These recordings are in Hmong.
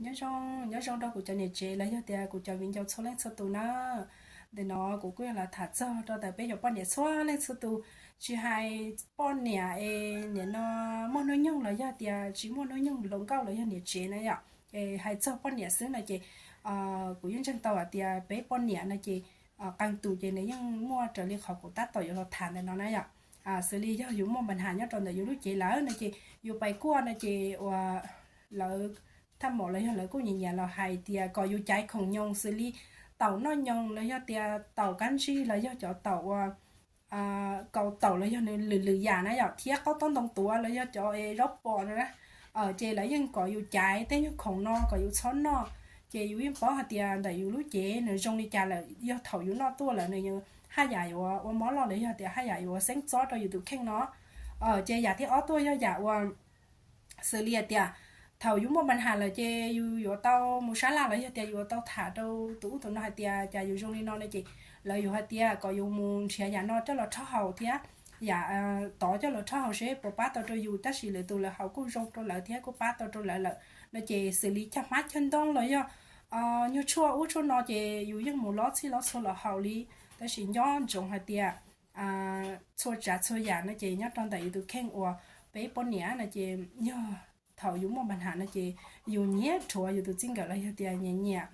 Nyob zoo, nyob zoo rau kuv cov niam tsev los yog tias kuv cov viv ncaus txhua leej txhua tus na. Ntawm no kuv kuj yog los tham txog rau ntawm peb cov poj niam txhua leej txhua tus, tsis hais poj niam es nim no muaj hnub nyoog los yog tias tsis muaj hnub nyoog, hluas nkauj los yog niam tsev na yom. Es hais txog poj niam xwb no ces kuv yeej ntseeg tau hais tias peb poj niam no ces qee tus ces nws yeej muaj raws li qhov kuv tab tom yuav los tham ntawm no na yom. Xws li yog yus muaj npa nhas nyob rau ntawm yus lub cev lawm no ces yus pais kuaj no ces uas lawv thaj maum los yog lawv kuj nyiam nyiam los hais tias kom yus caiv khoom nyoos xws li taum noj nyoos los yog tias taum kab ntsig los yog cov taum uas kaus taum los yog nws lwm lwm yam na yom, thiab qaub taub ntoo tuav los yog cov es zaub pom no na. Ces lawv yeej kom yus caiv tej nyuag khoom no kom yus txhob noj. Ces yus yeej paub hais tias ntawm yus lub cev nws zoo li cas lawm, yog thaum yus noj tuaj lawm nws haj yam yuav ua mob loj los yog tias haj yam yuav ua xeeb txob rau yus tus kheej no. Ces yam thib ob tuaj yog yam uas xws li hais tias thaum yus muaj npa nhas lawm ces yus yuav tau mus sab laj los yog tias yus yuav tau tham rau tus ub tus no hais tias cas yus zoo li no no ces lawv yuav hais tias kom yus mus nrhiav yam no coj los rhaub haus thiab yam tod coj los rhaub haus seb puas pab tau rau yus, tab sis lwm tus lawv haus kuj zoo rau lawv thiab kuj pab tau rau lawv lawm no ces xws li cag hmab cag ntoo los yog nyuag tshuaj ub tshuaj no ces yus yeej mus lob txhij lob txhua los haus li. Tab sis nco ntsoov hais tias txhua tsav txhua yam no ces nyob rau ntawm yus tus kheej uas peb poj niam no ces yog thaum yus muaj npa nhas no ces yus nyiam rhuav yus tus txij nkawm los yog tias nyiam nyiam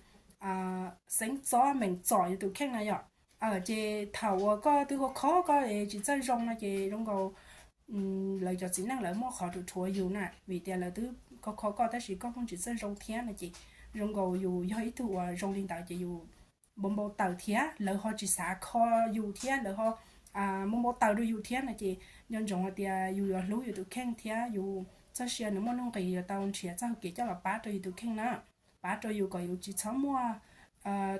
xeeb txob meem txom yus tus kheej na yom. Ces thaum uas koj twb kho kho koj es tsis txawj zoo no ces zoo nkaus lawv cov txiv neej lawv muaj qhov rhuav rhuav yus na, vim tias lawv twb kho kho koj tab sis koj kuj tsis txawj zoo thiab no ces zoo nkaus yus yog ib tug uas zoo li ntawd ces yus npau npau taws thiab lawv ho tsis xav kho yus thiab lawv ho npau npau taws rau yus thiab no ces nco ntsoov hais tias yus yuav hlub yus tus kheej thiab yus txoj sia nws muaj nuj nqis yuav tau nrhiav txoj hau kev coj los pab rau yus tus kheej na, pab rau yus kom yus tsis txhob muaj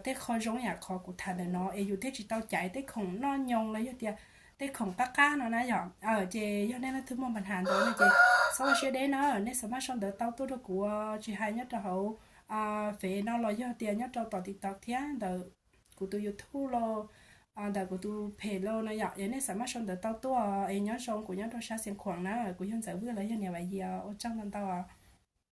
tej qho zoo yam qhov kuv tham ntawm no es yus thiaj tsis tau caiv tej khoom noj nyoos los yog tias tej khoom qab qab no na yom. Ces yog nej leej twg muaj npa nhas ntawd no ces txhob ua siab deb na, nej xav maj sau ntawv tau tuaj rau kuv, tsis hais nyob rau hauv Fev no los yog tias nyob rau tom TikTok thiab ntawm kuv tus YouTube los ntawm kuv tus phem los no yom, es nej xav maj sau ntawv tau tuaj es nyob zoo, kuv nyob rau sab Xiav Khuam na, kuv yog Ntxawm Vwj los yog niam Vam Yis, ua tsaug ntau ntau.